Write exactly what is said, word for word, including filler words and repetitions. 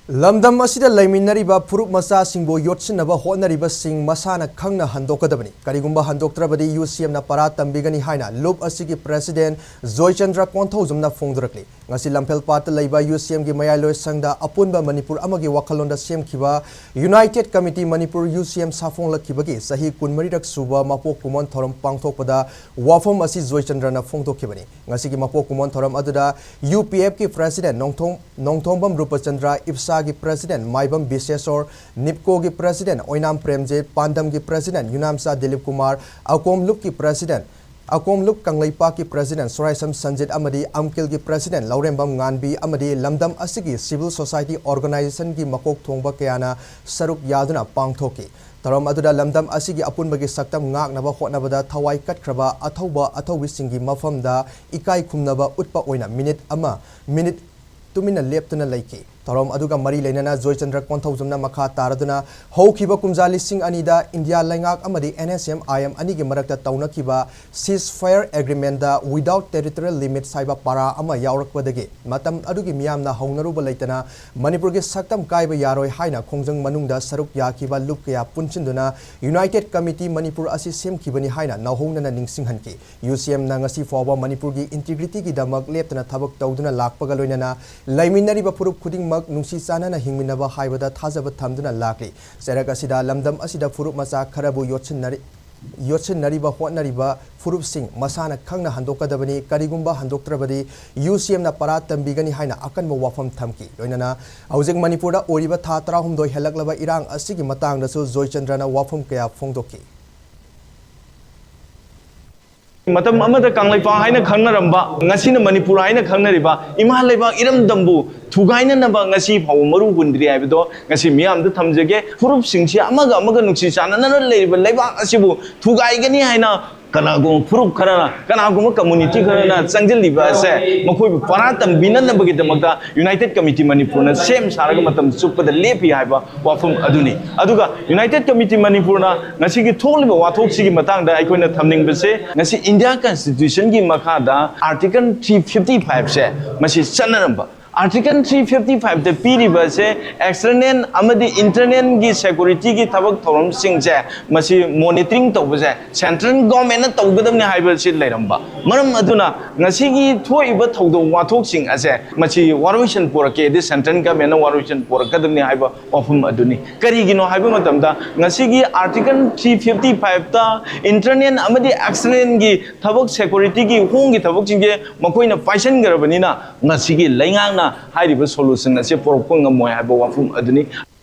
ꯂꯝꯗꯝ ꯑꯁꯤꯗ ꯂꯩꯃꯤꯟꯅꯔꯤꯕ ꯐꯨꯔꯨꯞ ꯃꯆꯥꯁꯤꯡꯕꯨ ꯌꯣꯠꯁꯤꯟꯅꯕ ꯍꯣꯠꯅꯔꯤꯕꯁꯤꯡ ꯃꯁꯥꯅ ꯈꯪꯅ ꯍꯟꯗꯣꯛꯀꯗꯕꯅꯤ꯫ ꯀꯔꯤꯒꯨꯝꯕ ꯍꯟꯗꯣꯛꯇ꯭ꯔꯕꯗꯤ ꯌꯨ ꯁꯤ ꯑꯦꯝꯅ ꯄꯔꯥ ꯇꯝꯕꯤꯒꯅꯤ ꯍꯥꯏꯅ ꯂꯨꯞ ꯑꯁꯤꯒꯤ ꯄ꯭ꯔꯦꯁꯤꯗꯦꯟꯠ ꯖꯣꯏꯆꯟꯗ꯭ꯔ ꯀꯣꯟꯊꯧꯖꯝꯅ ꯐꯣꯡꯗꯣꯔꯛꯂꯤ꯫ ꯉꯁꯤ ꯂꯝꯐꯦꯜꯄꯥꯠꯇ ꯂꯩꯕ ꯌꯨ ꯁꯤ ꯑꯦꯝꯒꯤ ꯃꯌꯥꯏꯂꯣꯏ ꯁꯪꯗ ꯑꯄꯨꯟꯕ ꯃꯅꯤꯄꯨꯔ ꯑꯃꯒꯤ ꯋꯥꯈꯜꯂꯣꯟꯗ ꯁꯦꯝꯈꯤꯕ ꯌꯨꯅꯥꯏꯇꯦꯗ ꯀꯃꯤꯇꯤ ꯃꯅꯤꯄꯨꯔ ꯌꯨ ꯁꯤ ꯑꯦꯝ ꯁꯥꯐꯣꯡꯂꯛꯈꯤꯕꯒꯤ ꯆꯍꯤ ꯀꯨꯟꯃꯔꯤꯔꯛ ꯁꯨꯕ ꯃꯄꯣꯛ ꯀꯨꯝꯑꯣꯟ ꯊꯧꯔꯝ ꯄꯥꯡꯊꯣꯛꯄꯗ ꯋꯥꯐꯝ ꯑꯁꯤ ꯖꯣꯏꯆꯟꯗ꯭ꯔꯅ ꯐꯣꯡꯗꯣꯛꯈꯤꯕꯅꯤ꯫ ꯉꯁꯤꯒꯤ ꯃꯄꯣꯛ ꯀꯨꯝꯑꯣꯟ ꯊꯧꯔꯝ ꯑꯗꯨꯗ ꯌꯨ ꯄꯤ ꯑꯦꯐꯀꯤ ꯄ꯭ꯔꯦꯁꯤꯗꯦꯟꯠ ꯅꯣꯡꯊꯣꯡ-, ꯅꯣꯡꯊꯣꯡꯕꯝ ꯔꯨꯄꯆꯟꯗ꯭ꯔ, ꯏꯞꯁꯥꯒꯤ ꯄ꯭ꯔꯦꯁꯤꯗꯦꯟꯠ ꯃꯥꯏꯕꯝ ꯕꯤꯁꯦꯁꯣꯔ, ꯅꯤꯞꯀꯣꯒꯤ ꯄ꯭ꯔꯦꯁꯤꯗꯦꯟꯠ ꯑꯣꯏꯅꯥꯝ ꯄ꯭ꯔꯦꯝꯖꯤꯠ, ꯄꯥꯟꯗꯝꯒꯤ ꯄ꯭ꯔꯦꯁꯤꯗꯦꯟꯠ ꯌꯨꯅꯥꯝꯆꯥ ꯗꯤꯂꯤꯞ ꯀꯨꯃꯥꯔ, ꯑꯀꯣꯝꯂꯨꯞꯀꯤ ꯄ꯭ꯔꯦꯁꯤꯗꯦꯟꯠ, ꯑꯀꯣꯝꯂꯨꯞ ꯀꯪꯂꯩꯄꯥꯛꯀꯤ ꯄ꯭ꯔꯦꯁꯤꯗꯦꯟꯠ ꯁꯣꯔꯥꯏꯁꯝ ꯁꯟꯖꯤꯠ ꯑꯃꯗꯤ ꯑꯝꯀꯤꯜꯒꯤ ꯄ꯭ꯔꯦꯁꯤꯗꯦꯟꯠ ꯂꯧꯔꯦꯝꯕꯝ ꯉꯥꯟꯕꯤ ꯑꯃꯗꯤ ꯂꯝꯗꯝ ꯑꯁꯤꯒꯤ ꯁꯤꯚꯤꯜ ꯁꯣꯁꯥꯏꯇꯤ ꯑꯣꯔꯒꯅꯥꯏꯖꯦꯁꯟꯒꯤ ꯃꯀꯣꯛ ꯊꯣꯡꯕ ꯀꯌꯥꯅ ꯁꯔꯨꯛ ꯌꯥꯗꯨꯅ ꯄꯥꯡꯊꯣꯛꯈꯤ꯫ ꯊꯧꯔꯝ ꯑꯗꯨꯗ ꯂꯝꯗꯝ ꯑꯁꯤꯒꯤ ꯑꯄꯨꯟꯕꯒꯤ ꯁꯛꯇꯝ ꯉꯥꯛꯅꯕ ꯍꯣꯠꯅꯕꯗ ꯊꯋꯥꯏ ꯀꯠꯈ꯭ꯔꯕ ꯑꯊꯧꯕ ꯑꯊꯧꯕꯤꯁꯤꯡꯒꯤ ꯃꯐꯝꯗ ꯏꯀꯥꯏ ꯈꯨꯝꯅꯕ ꯎꯠꯄ ꯑꯣꯏꯅ ꯃꯤꯅꯤꯠ ꯑꯃ, ꯃꯤꯅꯤꯠ ꯇꯨꯃꯤꯟꯅ ꯂꯦꯞꯇꯨꯅ ꯂꯩꯈꯤ꯫ ꯊꯧꯔꯝ ꯑꯗꯨꯒ ꯃꯔꯤ ꯂꯩꯅꯅ ꯖꯣꯏꯆꯟꯗ꯭ꯔ ꯀꯣꯟꯊꯧꯖꯝꯅ ꯃꯈꯥ ꯇꯥꯔꯗꯨꯅ ꯍꯧꯈꯤꯕ ꯀꯨꯝꯖꯥ ꯂꯤꯁꯤꯡ ꯑꯅꯤꯗ ꯏꯟꯗꯤꯌꯥ ꯂꯩꯉꯥꯛ ꯑꯃꯗꯤ N S M I M ꯑꯅꯤꯒꯤ ꯃꯔꯛꯇ ꯇꯧꯅꯈꯤꯕ ceasefire agreement ꯗ without territorial limits ꯍꯥꯏꯕ ꯄꯥꯔꯥ ꯑꯃ ꯌꯥꯎꯔꯛꯄꯗꯒꯤ ꯃꯇꯝ ꯑꯗꯨꯒꯤ ꯃꯤꯌꯥꯝꯅ ꯍꯧꯅꯔꯨꯕ ꯂꯩꯇꯅ ꯃꯅꯤꯄꯨꯔꯒꯤ ꯁꯛꯇꯝ ꯀꯥꯏꯕ ꯌꯥꯔꯣꯏ ꯍꯥꯏꯅ ꯈꯣꯡꯖꯪ ꯃꯅꯨꯡꯗ ꯁꯔꯨꯛ ꯌꯥꯈꯤꯕ ꯂꯨꯞ ꯀꯌꯥ ꯄꯨꯟꯁꯤꯟꯗꯨꯅ ꯌꯨꯅꯥꯏꯇꯦꯗ ꯀꯃꯤꯇꯤ ꯃꯅꯤꯄꯨꯔ ꯑꯁꯤ ꯁꯦꯝꯈꯤꯕꯅꯤ ꯍꯥꯏꯅ ꯅꯧꯍꯧꯅꯅ ꯅꯤꯡꯁꯤꯡꯍꯟꯈꯤ꯫ ꯌꯨ ꯁꯤ ꯑꯦꯝꯅ ꯉꯁꯤ ꯐꯥꯎꯕ ꯃꯅꯤꯄꯨꯔꯒꯤ ꯏꯟꯇꯤꯒ꯭ꯔꯤꯇꯤꯒꯤꯗꯃꯛ ꯂꯦꯞꯇꯅ ꯊꯕꯛ ꯇꯧꯗꯨꯅ ꯂꯥꯛꯄꯒ ꯂꯣꯏꯅꯅ ꯂꯩꯃꯤꯟꯅꯔꯤꯕ ꯐꯨꯔꯨꯞ ꯈꯨꯗꯤꯡꯃꯛ ꯅꯨꯡꯁꯤ ꯆꯥꯟꯅꯅ ꯍꯤꯡꯃꯤꯟꯅꯕ ꯍꯥꯏꯕꯗ ꯊꯥꯖꯕ ꯊꯝꯗꯨꯅ ꯂꯥꯛꯂꯤ꯫ ꯆꯩꯔꯛ ꯑꯁꯤꯗ ꯂꯝꯗꯝ ꯑꯁꯤꯗ ꯐꯨꯔꯨꯞ ꯃꯆꯥ ꯈꯔꯕꯨ ꯌꯣꯠꯁꯤꯟꯅꯔꯤ-, ꯌꯣꯠꯁꯤꯟꯅꯔꯤꯕ ꯍꯣꯠꯅꯔꯤꯕ ꯐꯨꯔꯨꯞꯁꯤꯡ ꯃꯁꯥꯅ ꯈꯪꯅ ꯍꯟꯗꯣꯛꯀꯗꯕꯅꯤ꯫ ꯀꯔꯤꯒꯨꯝꯕ ꯍꯟꯗꯣꯛꯇ꯭ꯔꯕꯗꯤ ꯌꯨ ꯁꯤ ꯑꯦꯝꯅ ꯄꯔꯥ ꯇꯝꯕꯤꯒꯅꯤ ꯍꯥꯏꯅ ꯑꯀꯟꯕ ꯋꯥꯐꯝ ꯊꯝꯈꯤ꯫ ꯂꯣꯏꯅꯅ ꯍꯧꯖꯤꯛ ꯃꯅꯤꯄꯨꯔꯗ ꯑꯣꯏꯔꯤꯕ ꯊꯥ ꯇꯔꯥꯍꯨꯝꯗꯣꯏ ꯍꯦꯜꯂꯛꯂꯕ ꯏꯔꯥꯡ ꯑꯁꯤꯒꯤ ꯃꯇꯥꯡꯗꯁꯨ ꯖꯣꯏꯆꯟꯗ꯭ꯔꯅ ꯋꯥꯐꯝ ꯀꯌꯥ ꯐꯣꯡꯗꯣꯛꯈꯤ꯫ ꯃꯇꯝ ꯑꯃꯗ ꯀꯪꯂꯩꯄꯥꯛ ꯍꯥꯏꯅ ꯈꯪꯅꯔꯝꯕ, ꯉꯁꯤꯅ ꯃꯅꯤꯄꯨꯔ ꯍꯥꯏꯅ ꯈꯪꯅꯔꯤꯕ ꯏꯃꯥ ꯂꯩꯕꯥꯛ ꯏꯔꯝꯗꯝꯕꯨ ꯊꯨꯒꯥꯏꯅꯅꯕ ꯉꯁꯤ ꯐꯥꯎꯕ ꯃꯔꯨ ꯍꯨꯟꯗ꯭ꯔꯤ ꯍꯥꯏꯕꯗꯣ ꯉꯁꯤ ꯃꯤꯌꯥꯝꯗ ꯊꯝꯖꯒꯦ꯫ ꯐꯨꯔꯨꯞꯁꯤꯡꯁꯤ ꯑꯃꯒ ꯑꯃꯒ ꯅꯨꯡꯁꯤ ꯆꯥꯟꯅꯅ ꯂꯩꯔꯤꯕ ꯂꯩꯕꯥꯛ ꯑꯁꯤꯕꯨ ꯊꯨꯒꯥꯏꯒꯅꯤ ꯍꯥꯏꯅ ꯀꯅꯥꯒꯨꯝꯕ ꯐꯨꯔꯨꯞ ꯈꯔꯅ, ꯀꯅꯥꯒꯨꯝꯕ ꯀꯝꯃꯨꯅꯤꯇꯤ ꯈꯔꯅ ꯆꯪꯁꯤꯜꯂꯤꯕ ꯑꯁꯦ ꯃꯈꯣꯏꯕꯨ ꯄꯔꯥ ꯇꯝꯕꯤꯅꯅꯕꯒꯤꯗꯃꯛꯇ ꯌꯨꯅꯥꯏꯇꯦꯗ ꯀꯃꯤꯇꯤ ꯃꯅꯤꯄꯨꯔꯅ ꯁꯦꯝ ꯁꯥꯔꯒ ꯃꯇꯝ ꯆꯨꯞꯄꯗ ꯂꯦꯞꯄꯤ ꯍꯥꯏꯕ ꯋꯥꯐꯝ ꯑꯗꯨꯅꯤ꯫ ꯑꯗꯨꯒ ꯌꯨꯅꯥꯏꯇꯦꯗ ꯀꯃꯤꯇꯤ ꯃꯅꯤꯄꯨꯔꯅ ꯉꯁꯤꯒꯤ ꯊꯣꯛꯂꯤꯕ ꯋꯥꯊꯣꯛꯁꯤꯒꯤ ꯃꯇꯥꯡꯗ ꯑꯩꯈꯣꯏꯅ ꯊꯝꯅꯤꯡꯕꯁꯦ, ꯉꯁꯤ ꯏꯟꯗꯤꯌꯥ ꯀꯟꯁꯇꯤꯇ꯭ꯌꯨꯁꯟꯒꯤ ꯃꯈꯥꯗ ꯑꯥꯔꯇꯤꯀꯜ ꯊ꯭ꯔꯤ ꯐꯤꯐꯇꯤ ꯐꯥꯏꯚꯁꯦ ꯃꯁꯤ ꯆꯠꯅꯔꯝꯕ, Article three fifty five ꯇ ꯄꯤꯔꯤꯕꯁꯦ external ꯑꯃꯗꯤ internal ꯒꯤ security ꯒꯤ ꯊꯕꯛ ꯊꯧꯔꯝꯁꯤꯡꯁꯦ ꯃꯁꯤ monitoring ꯇꯧꯕꯁꯦ central government ꯅ ꯇꯧꯒꯗꯕꯅꯤ ꯍꯥꯏꯕꯁꯤ ꯂꯩꯔꯝꯕ꯫ ꯃꯔꯝ ꯑꯗꯨꯅ ꯉꯁꯤꯒꯤ ꯊꯣꯛꯏꯕ ꯊꯧꯗꯣꯛ ꯋꯥꯊꯣꯛꯁꯤꯡ ꯑꯁꯦ ꯃꯁꯤ ꯋꯥꯔꯣꯏꯁꯤꯟ ꯄꯨꯔꯛꯀꯦꯗꯤ central government ꯅ ꯋꯥꯔꯣꯏꯁꯤꯟ ꯄꯨꯔꯛꯀꯗꯕꯅꯤ ꯍꯥꯏꯕ ꯋꯥꯐꯝ ꯑꯗꯨꯅꯤ꯫ ꯀꯔꯤꯒꯤꯅꯣ ꯍꯥꯏꯕ ꯃꯇꯝꯗ ꯉꯁꯤꯒꯤ article three fifty five ꯇ internal ꯑꯃꯗꯤ external ꯒꯤ ꯊꯕꯛ security ꯒꯤ ꯍꯣꯝ ꯒꯤ ꯊꯕꯛꯁꯤꯡꯁꯦ ꯃꯈꯣꯏꯅ ꯄꯥꯏꯁꯤꯟꯈ꯭ꯔꯕꯅꯤꯅ ꯉꯁꯤꯒꯤ ꯂꯩꯉꯥꯛꯅ ꯍꯥꯏꯔꯤꯕ solution ꯑꯁꯤ ꯄꯨꯔꯛꯄ ꯉꯝꯃꯣꯏ ꯍꯥꯏꯕ ꯋꯥꯐꯝ ꯑꯗꯨꯅꯤ꯫